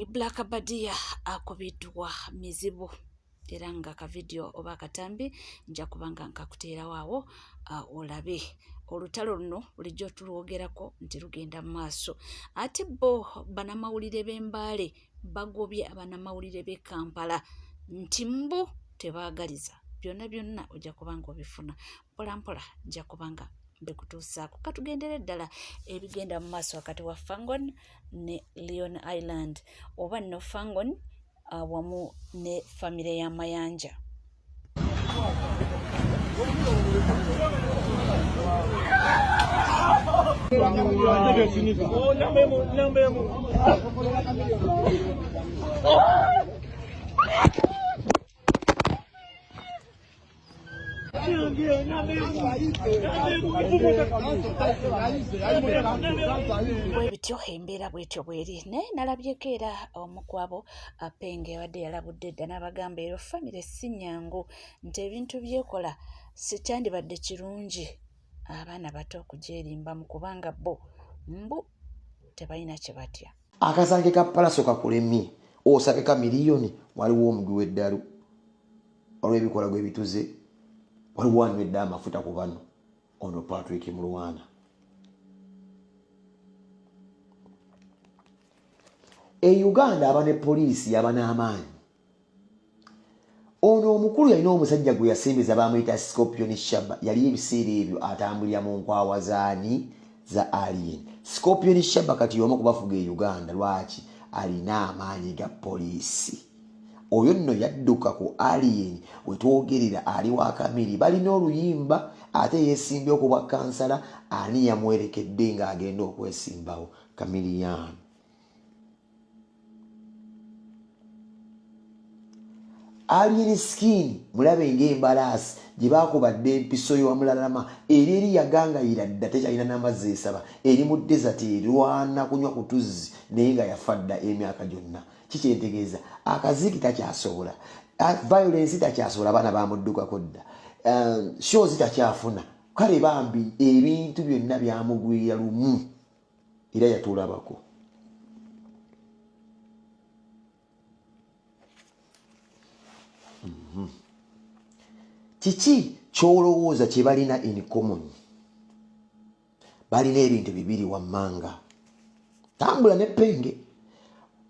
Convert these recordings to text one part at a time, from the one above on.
Black Badia akubiddwa mizibu era nga ka vidiyo oba akatambi nja kuba nga nkakuteerawo awo olabe olutalo luno bulijjo tulwogerako nti lugenda mu maaso. Ate bo banamawulire b'e Mbale bagobye abanamawulire b'e Kampala nti mbu tebaagaliza. Byonna byonna ojja kuba nga obifuna mpola mpola, nja kuba nga mbikutuusaako. Katugendere ddala ebigenda mu maaso wakati wa Fangon ne Leon Island oba nno Fangon awamu ne famire ya Mayanja. Bwebityo embeera bwetyo bweri, naye nalabyeko era omu ku abo Apenge abadde yalabudde edda n'abagamba ero famire si nnyangu, nti ebintu byekola sikyandibadde kirungi abaana bato okugyerimbamu kubanga bo mbu tebalina kye batya. Akasanke ka Palaso kakulemye osake Chameleone, waliwo omugwi w'eddalu, waliwo ebikola gwe bituze, waliwo anywedde amafuta ku bano, ono Patrick Mulwana. E Uganda aba ne poliisi yaba n'amaanyi. Ono omukulu yalina omusajja gwe yasembeza bamuyita Scorpion Shaba, yali ebiseera ebyo atambulira mu nkwawa zaani za Alien. Scorpion Shaba kati y'omu kubafuga e Uganda. Lwaki? Alina amaanyi ga poliisi. Oyo nno yadduka ku Alien, wetwogerera ali wa Kamiri, balina oluyimba ate yeesimbye okubwa kansala. Ani yamwerekedde ng'agenda okwesimbawo? Chameleone. Alien Skin mulabe ng'embalaasi gye baakuba dda empiso y'owamulalama eri eri yagangayira dda tekyalina n'amazzi esaba eri mu desert erwana kunywa ku tuzzi naye nga yafa dda emyaka gyonna. Kikyentegeeza akaziiki takyasobola, violence takyasobola, abaana bamuddukako dda, shows takyafuna, kale bambi ebintu byonna byamugwira lumu era yatulabako. Kiki kyolowooza kye balina in common? Balina ebintu bibiri wammanga, tambula ne penge,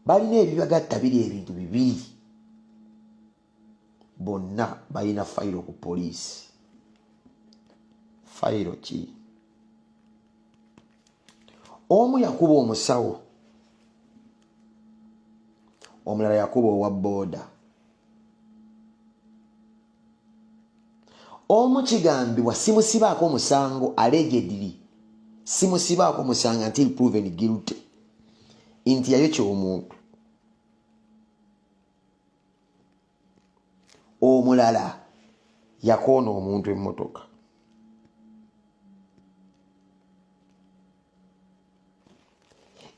balina ebibagatta biri ebintu bibiri. Bonna balina fayiro ku poliisi. Fayiro ki? Omu yakuba omusawo, omulala yakuba owa booda. Omu kigambibwa simusibaako omusango, allegedly simusibaako omusango until proven guilty, nti yayokya omuntu. Omulala yakoona omuntu emmotoka.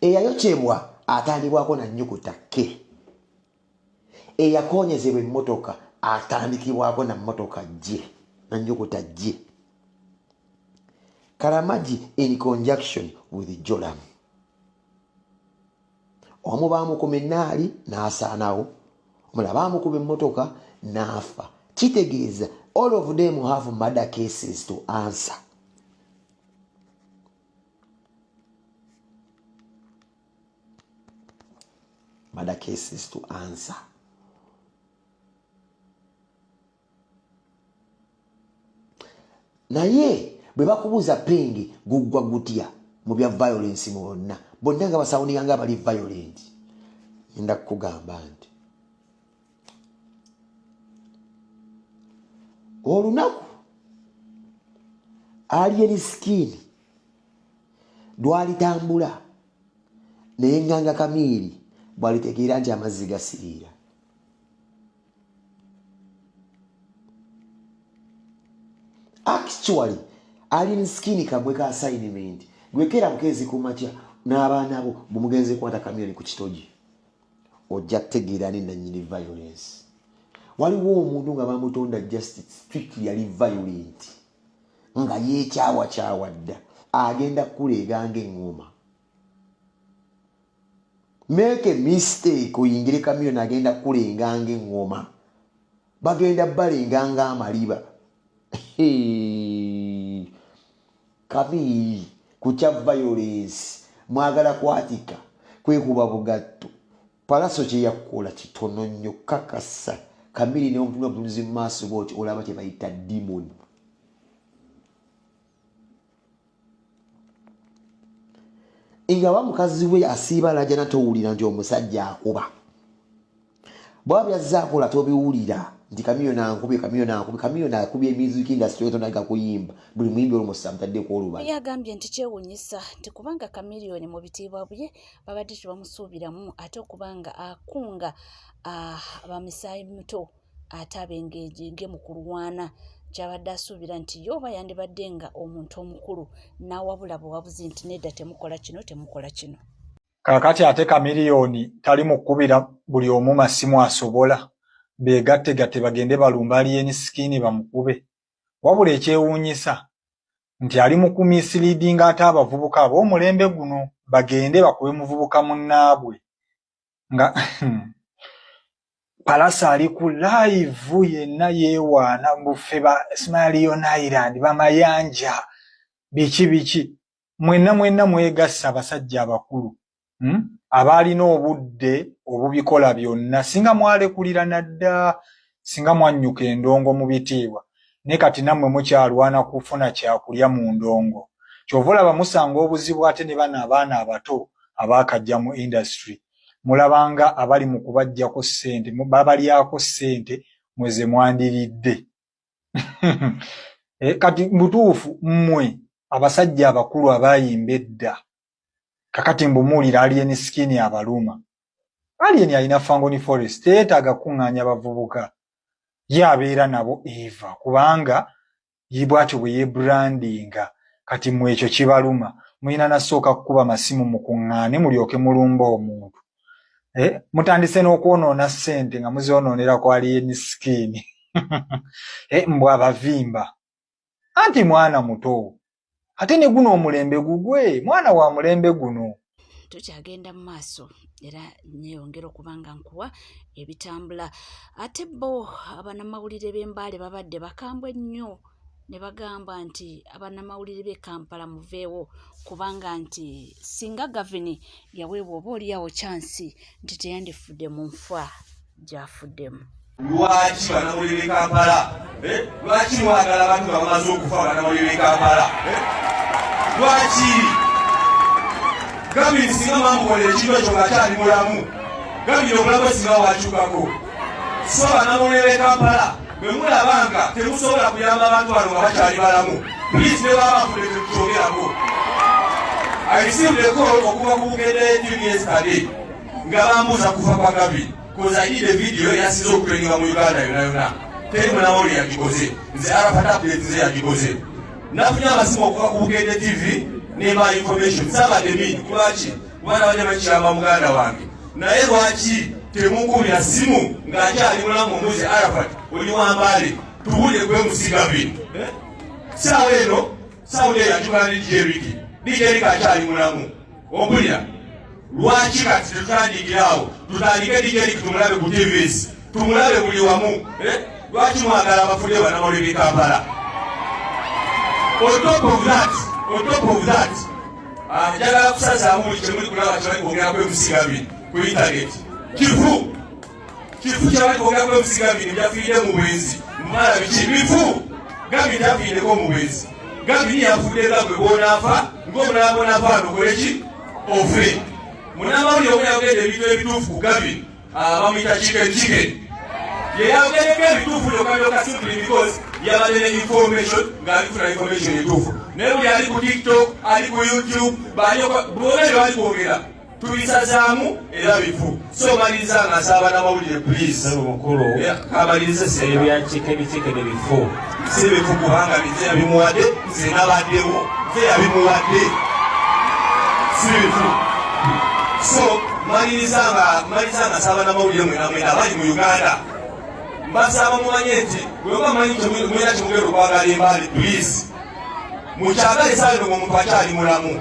Eyayokyebwa atandibwako na nnyukuta K, eyakoonyezebwa emmotoka atandikibwako na mmotoka J, na nnyukuta J. Karamagi in conjunction with Joram. Omu baamukuba ennaali n'asaanawo, omulala baamukuba emmotoka n'afa. Kitegeeza all of them have murder cases to answer. Murder cases to answer. Naye bwe bakubuuza penge guggwa gutya mu bya violence mu bonna bonna nga basawuninga nga bali violent, ngenda kukugamba nti olunaku alien skin lwalitambula naye nganga kamiiri bwalitegeera nti amazzi gasiriira. Actually alien skin kagwe ka assignment gwekera bukeezi ku makya n'abaana bo bumugenze kwata kamyoni ku kitogi, ojja kutegeera ani nanyini violence. Waliwo omuntu nga bamutonda just strictly yali violent nga yeekyawakyawa dda, agenda kukuleega ng'eŋŋoma. Make a mistake oyingire Chameleone agenda kukulenga ng'eŋŋoma, bagenda balenga ng'amaliba. Kabi ku kya violence, mwagala kwatika kwekuba bugatto. Pallaso kye yakola kitono nnyo. Kakasa Chameleone n'omutunula butunuzi mu maaso bwoti, olaba kye bayita demon. Nga ba mukazi we asiiba alajana, towulira nti omusajja akuba. Bwaba byazze akola, tobiwulira nti Chameleone ankubye, Chameleone ankubye. Chameleone akubye music industry, tonaga kuyimba. Buli muyimbi olumusa mutaddeko olubala. Yagambye nti kyewunyisa nti kubanga Chameleone mu bitiibwa bye babadde tebamusuubiramu, ate okubanga akunga bamisaayi muto ate abengejenge mu kulwana, kyabadde asuubira nti ye oba yandibadde nga omuntu omukulu n'awabula buwabuzi nti nedda, temukola kino, temukola kino. Kaakati ate Chameleone tali mu kkubira buli omu masimu asobola beegattegatte bagende balumba Alien Skin bamukube. Wabula ekyewuunyisa nti ali mu kumisleadinga ate abavubuka ab'omulembe guno bagende bakube muvubuka munnaabwe, nga Pallaso ali ku live yenna yeewaana mbu ffe ba Smalion Island bamayanja biki biki. Mwenna mwenna mwegasse abasajja abakulu, Abaalina obudde obubikola byonna, singa mwalekulira nadda, singa mwannyuka endongo mu bitiibwa. Naye kati nammwe mukyalwana kufuna kyakulya mu ndongo, kyova olaba musanga obuzibu. Ate ne bano abaana abato abaakajja mu industry, mulabanga abali mu kubaggyako ssente, babalyako ssente mwe ze mwandiridde. Kati butuufu mmwe abasajja abakulu abaayimba edda, kakati mbumuwulira Alien Skin abaluma. Alien alina Fangone Forest, teyeetaaga kuŋŋaanya bavubuka, ye abeera nabo eva kubanga ye bw'atyo bwe yeebrandinga. Kati mmwe ekyo kibaluma, mulina nasooka kukuba masimu mukuŋŋaane mulyoke mulumbe omuntu. Mutandise n'okwonoona ssente nga muzoonoonera ku Alien Skin. Mbw abavimba anti mwana muto, ate ne guno omulembe gugwe, mwana wa mulembe guno. Tukyagenda mu maaso era neeyongera okuba nga nkuwa ebitambula. Ate bo abanamawulire b'Embaale babadde bakambwe nnyo ne bagamba nti abanamawulire b'e Kampala muveewo, kubanga nti singa Gavini yaweebwa oba oliawo chance nti teyandifudde mu nfa gy'afuddemu. Lwaki banamawulire b'e Kampala, eh? Lwaki mwagala abantu nga bamaze okufa? Banamawulire b'e Kampala, eh? Lwaki Gavini singa mwamukolera ekintu ekyo ng'akyali mulamu, Gavini obulamu bwe singa bwakyukako? So banamawulire b'e Kampala, bwe mulaba nga temusobola kuyamba abantu bano nga bakyali balamu, please, ne baba bafudde tetukyogerako. I received a call okuva ku Bukedde TV yesterday nga bambuuza kufa kwa Gavini, 'cause I did a video yasinze okutrendinga mu Uganda yonna yonna. Teri munamawulire yagikoze, nze Arafat Update nze yagikoze. Nafunye amasimu okuva ku Bukedde TV nemba information sabadde mean. Lwaki? Kubana bajja bakiyamba muganda wange, naye lwaki temunkubira simu ng'akyali mulamu? Omuzi Arafat oli wambaale, tuwulire gwe MC Gavin. Eh? Saawa eno sawundi eyo yakyukana ne DJ Ricky. DJ Ricky akyali mulamu, ompulira? Lwaki kati tetutandikira awo, tutandike DJ Ricky tumulabe ku TVs, tumulabe buli wamu, eh? Lwaki mwagala abafudde, banamawulire b'e Kampala? On top of that, on top of that, njagala kusazaamu buli kyemuli kulaba kyebali kwogera ku MC Gavin ku internet. Kifu, kifu kyebali kwogera ku MC Gavin, byafiiridde mu bwenzi mumala biki, bifu. Gavin yafiiriddeko mu bwenzi. Gavin yafudde nga gwe bwonaafa, ng'omulala bwonaafa wano okoleki ofe. Munamawulire omu yayogedde ebintu ebituufu ku Gavin, bamuyita Chicken Chicken, ye yayogeddeko ebituufu byokka byokka, simply because yabadde ne information, ng'alifuna information entuufu. Naye buli ali ku TikTok, ali ku YouTube, bonna bye bali kwogera tubisazaamu era bifu. So maliriza nga nsaba n'amawulire, please. Ssebo mukulu. Kamalirize sena. Ebya Chicken Chicken bifu. Si bifu, kubanga nze yabimuwadde, nze nabaddewo, nze yabimuwadde, si bifu. So maliriza nga nsaba n'amawulire mwena mwena abali mu Uganda, mbasaba mumanye nti bweba manyi mulina kyemugenda okwagala Embaale, please mukyagale. Saawa eno ng'omuntu akyali mulamu.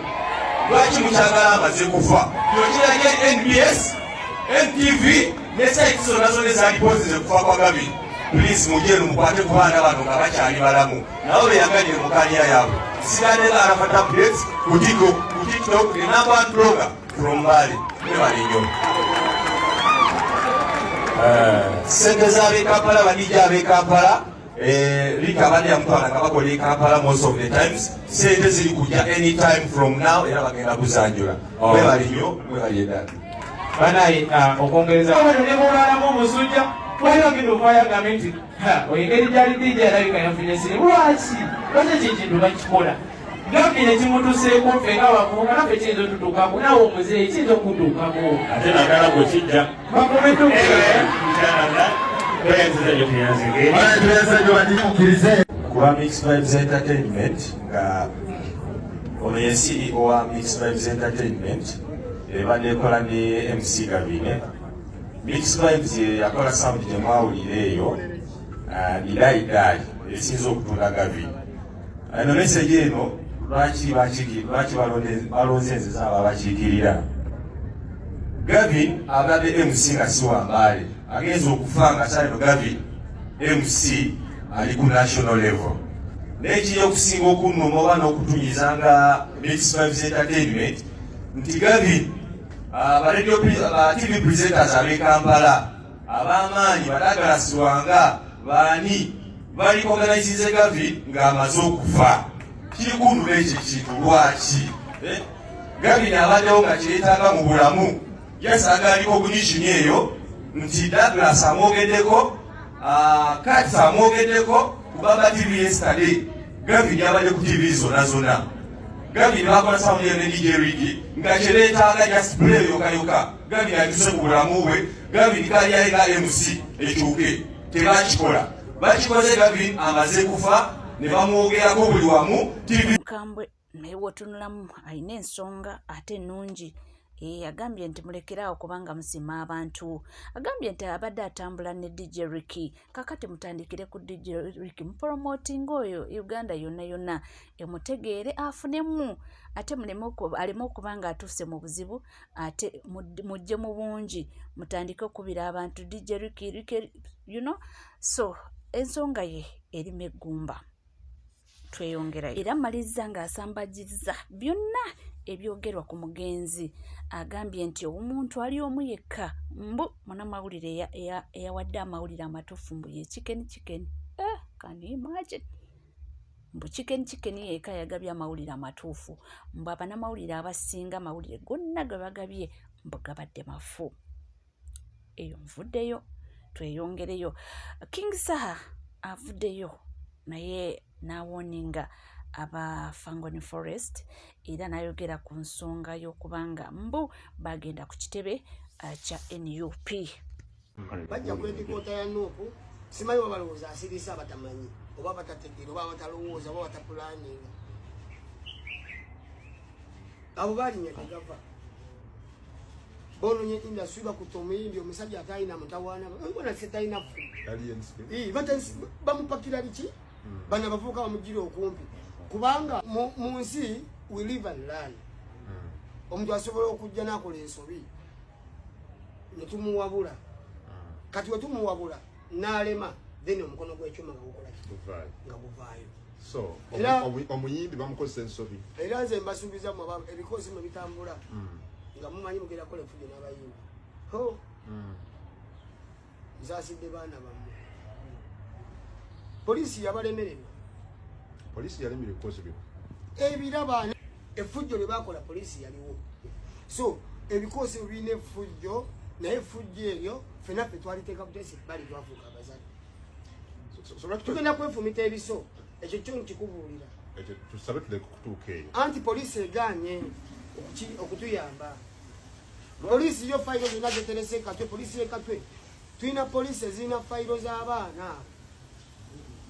Lwaki mukyagala amaze kufa? Kino kirage NBS, NTV ne site zonna zonna ezalipozize kufa kwa Gavin. Please mujje eno mukwate ku baana bano nga bakyali balamu, nabo beyagalire mu kaliya yaabwe. Nsigadde nga Arafat Updates ku TikTok, ku TikTok, the number one blogger from Mbale. Mwebale nnyo. Ssente z'ab'e Kampala, banijja ab'e Kampala. Rika abadde yamutwala nga bakola e Kampala most of the times. Ssente ziri kujja anytime from now, era bagenda kuzanjula. Mwebale nnyo, mwebale ddala. Banaye, okwongereza bano ne bolwalamu omusujja, wali bagenda okuvaayo agambe nti, "Ha, oyo engeri gyali DJ alabika yafunye sirimu." Lwaki ekyo ekintu bakikola? Gavin ekimutuseeko, ffe nga abavubuka naffe kiyinza otutuukako, naawe omuzeeyi kiyinza okutuukako. Ate naddala gwe kijja. Bakometuke. Tweyanziza nnyo, tuyanzige. Kuba Mix Vibes Entertainment, nga ono ye CEO wa Mix Vibes Entertainment, ebadde ekola ne MC Gavin. Mix Vibes ye yakola sound gye mwawulira eyo, idaayidaali esinza okutunda Gavin. Eno message eno, lwaki balonze nze zaabo abakiikirira Gavin? Abadde MC nga si wa Mbale, agenza okufa nga kyalino Gavin MC ali ku national level. Naye kiri okusinga okunnuma oba n'okutunyiza nga Mix Vibes Entertainment nti Gavin, aba radio ba TV presenters ab'e Kampala ab'amaanyi, ba Douglas Lwanga, baani, bali organizinze Gavin ng'amaze okufa. Kiri kunnuma ekyo ekintu. Lwaki? Eh? Gavin abaddewo nga kyetaaga mu bulamu yasaga recognition eyo nti Douglas amwogeddeko, Kats amwogeddeko ku Baba TV yesterday. Gavin yabadde ku TV zonna zonna. Gavin bakola sound ne DJ Ricky nga kyebeetaaga just play yoka yoka. Gavin akyuse ku bulamu bwe, Gavin kalyaye nga MC ekyuke. Tebakikola, bakikoze Gavin amaze kufa ne bamwogerako buli wamu TV. Mukambwe, naye wotunulamu alina ensonga ate ennungi. Agambye nti mulekeraawo kubanga musima abantu. Agambye nti abadde atambula ne DJ Ricky, kakati mutandikire ku DJ Ricky, mupromotinga oyo, Uganda yonna yonna emutegeere, afunemu, ate aleme okuba nga atuuse mu buzibu, ate mujje mu bungi mutandike okubira abantu DJ Ricky, Ricky. So ensonga ye erimu eggumba. Tweyongerayo era maliriza ng'asambagizza byonna ebyogerwa ku mugenzi. Agambye nti omuntu ali omu yekka mbu munamawulire eyawadde amawulire amatuufu mbu ye Chicken Chicken. Can you imagine? Mbu Chicken Chicken yekka yagabye amawulire amatuufu, mbu abanamawulire abasinga amawulire gonna ge bagabye mbu gabadde mafu. Eyo nvuddeyo, tweyongereyo. King Saha avuddeyo naye n'awarninga aba Fangone Forest, era n'ayogera ku nsonga y'okubanga mbu bagenda ku kitebe kya NUP. Bajja ku headquarter ya NUP. Simanyi oba balowooza asirisa abatamanyi oba batategeera oba batalowooza oba batapulaninga. Abo balinnya tegava, bononye industry, bakutte omuyimbi, omusajja atalina mutawaana, bona se talina fu, bamupakira biki? Bano abavubuka bamugira okumpi, kubanga mu nsi we live and learn. Omuntu asobola okujja n'akola ensobi netumuwabula. Kati wetumuwabula n'alema, then omukono gw'ekyuma nga gukola ki? Nga guvaayo. So omuyimbi bamukozesa ensobi. Era nze mbasuubiza mwe ebikosi mwe bitambula nga mumanyi mugenda kukola efujjo n'abayimbi, ho, nzaasidde baana bammwe. Poliisi yabalemererwa. Poliisi yalemera ebikosi bino. Ebiraba efujjo lye bakola, poliisi yaliwo. So ebikosi bwe birina efujjo, naye efujjo eryo ffenna ffe twaliteeka buteesi ebbali, twafuuka abazadde. So lwaki Tugenda kwefumita ebiso, ekyo kyo nkikubuulira. Ekyo tusabe tuleke kutuuka eyo. Anti poliisi egaanye okutuyamba. Poliisi yo fayiro zonna zeterese Katwe. Poliisi y'e Katwe, tulina poliisi ezirina fayiro z'abaana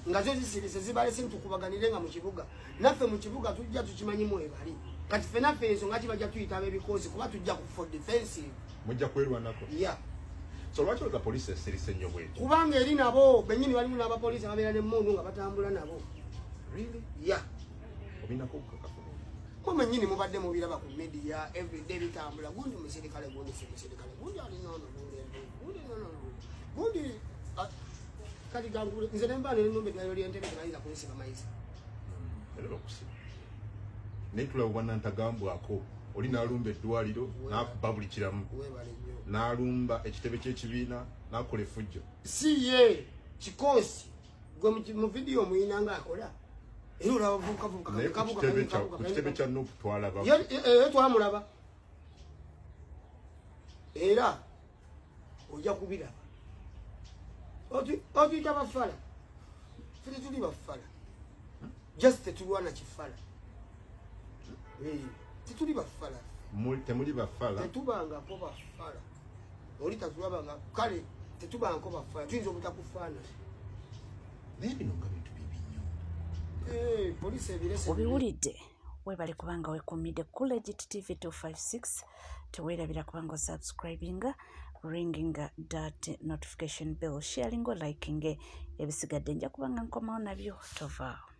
nga zo zisirise, zibalese ntukubaganire nga mu kibuga. Naffe mu kibuga tujja tukimanyi mwebali. Kati ffe naffe ensonga ki bajja tuyita ab'ebikoosi, kuba tujja ku for defensive. Mujja kwerwanako. Ya. So lwaki olowooza poliisi esirise nnyo bwetyo? Kubanga eri nabo bennyini balimu n'abapoliisi ababeera n'emmundu nga batambula nabo. Really? Ya. Obinako obukakafu? Mwe mwennyini mubadde mubiraba ku media everyday bitambula, gundi musirikale, gundi si musirikale, gundi ali nono, gundi gundi nono, gundi ah, kati gangule nze nemba nenumba eddwaliro ly'Entebe, tebayinza kunsiba mayisa. Era bakusiba, naye tulaba obwanantagambwako oli n'alumba eddwaliro, n'akuba buli kiramu. Weebale nnyo. N'alumba ekitebe ky'ekibiina, n'akola effujjo. Si ye kikoosi gwe mu vidiyo omuyina nga akola, era olaba vubukavubuka. Naye ku kitebe kya NUP twalaba. Ye twamulaba, era ojja kubiraba. Otuyita bafala, ffe tetuli bafala, just tetulwana kifala. Eh, tetuli bafala. Temuli bafala. Tetubangako bafala, oli tatulabanga, kale tetubangako bafala, tuyinza obutakufaanana. Naye bino nga bintu bibi nnyo. Eh, poliisi ebirese. Obiwulidde. Webale kubanga wekumidde ku Legit TV 256. Teweerabira kubanga osubscribinga, ringinga that notification bell, sharing, liking. Ebisigadde nja kubanga nkomawo nabyo, tovaawo.